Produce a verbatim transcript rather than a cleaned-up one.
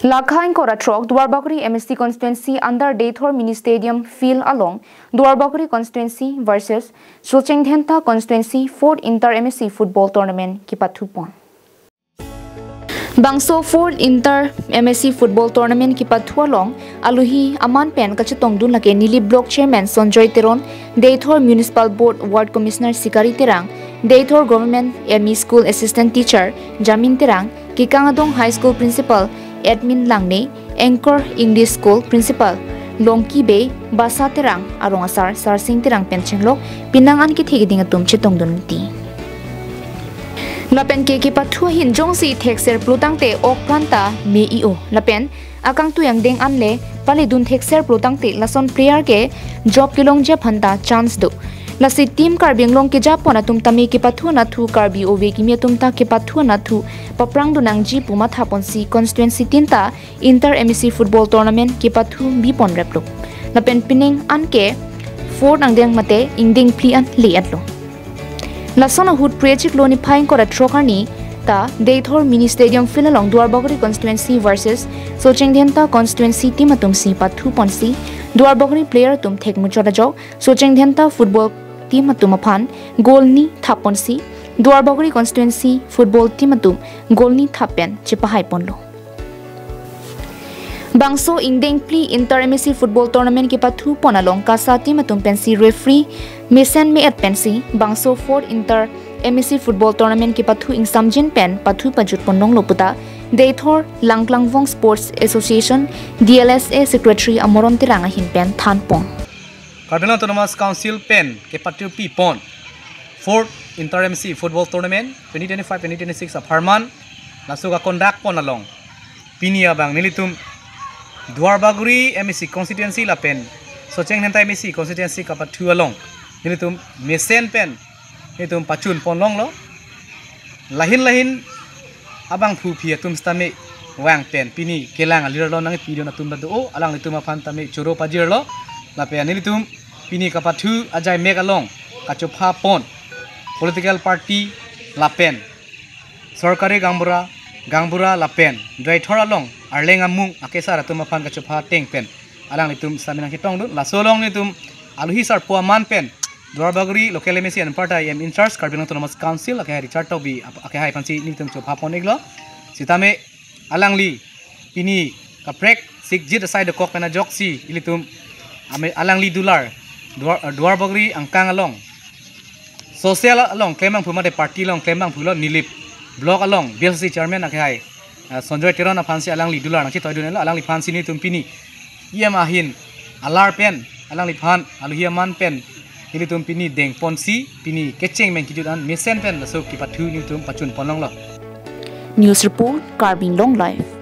Lakha ingkoi ra throk Duarbagori M A C constituency under Deithor Mini Stadium field along Duarbagori constituency versus Socheng Dhenta constituency fourth inter M A C football tournament kipathu pon. Bangso fourth inter M A C football tournament kipathu along aluhi aman pen kachetongdun lake Nilip Block Chairman Sonjoy Teron, Deithor Municipal Board Ward Commissioner Sikari Terang, Deithor Government M E School Assistant Teacher Jamin Terang, Kikangadong High School Principal Edwin Langne, Anchor English School Principal Longki Bey, Basa Terang, arong asar Sarsing Terang pen chenglok penang an kethe keding atum chetongdun ti. Lapen ke kipathu ahin jongsi thekser plutangte ok pran ta me-i-o. Lapen akangtui angdeng anle paledun thekser plutangte lason player ke job kelongji aphan ta chance do. Lasi team Karbi Anglong kejapon atum tame kipathu anathu, Karbi ove kimi atum ta kipathu anathu paprangdun nangji pu mathaponsi constituency tin ta inter M A C football tournament kipathu bipon replo. Lapen penang an ke fourth angdeng mate ingdeng phli an le-etlo. Lason ahut pre chiklo niphai ingkoi ra throk arni ta Deithor Mini Stadium field along Duarbagori constituency versus Socheng Dhenta constituency team atum si pathu ponsi Duarbagori player atum thek muchot ajok Socheng Dhenta football team atum aphan goal ni thap ponsi Duarbagori constituency football team atum goal ni thap pen chepahai ponlo. Bangso ingdeng phli inter M A C football tournament kipathu pon along KASA team atum pensi referee mesen me-et pensi bangso fourth inter M A C football tournament kipathu ingsamjin pen pathu pajut pon longlo puta Deithor Langklangvong Sports Association D L S A Secretary Amoron Terang ahin pen than pon. Karbi Anglong Autonomous Council pen kepathu pi pon fourth inter M A C football tournament twenty twenty-five twenty twenty-six apharman laso ka conduct pon along pini abang nelitum Duarbagori M A C constituency lapen Socheng Dhenta M A C constituency kapathu along nelitum mesen pen nelitum pachun pon longlo. Lahin lahin abangphu aphi atum sitame vang pen pini kelang alir lo nangpidun atum ta do-o, alanglitum aphan tame choro pajirlo. Lapen nelitum pini kapathu ajai mek along kachopha pon political party lapen sorkari gaonbura, gaonbura lapen Deithor along arleng amung akesar atum aphan kachopha ateng pen alanglitum sitame nangketongdun. Laso along nelitum aluhi sarpo aman pen Duarbagori local M A C anparta M in charge Karbi Anglong Autonomous Council akehai Richard Tokbi ap-, akehai aphansi nelitum chopha pon iklo. Sitame alangli pini kaprek sikjit asai dokok pen ajoksi ilitum ame alangli dular Duar, Duarbagori angkang along social along klem abangphu mate party along klem abangphu lo Nilip block along B L C chairman akehai, ah, Sonjoy Teron aphansi alangli dular nangchetoidun lo, alangliphansi nelitum pini E M ahin alar pen alangliphan aluhi aman pen nelitum pini deng ponsi pini kecheng meng kijut an mesen pen laso kipathu nelitum pachun pon longlo. News report, Karbi Anglong Live.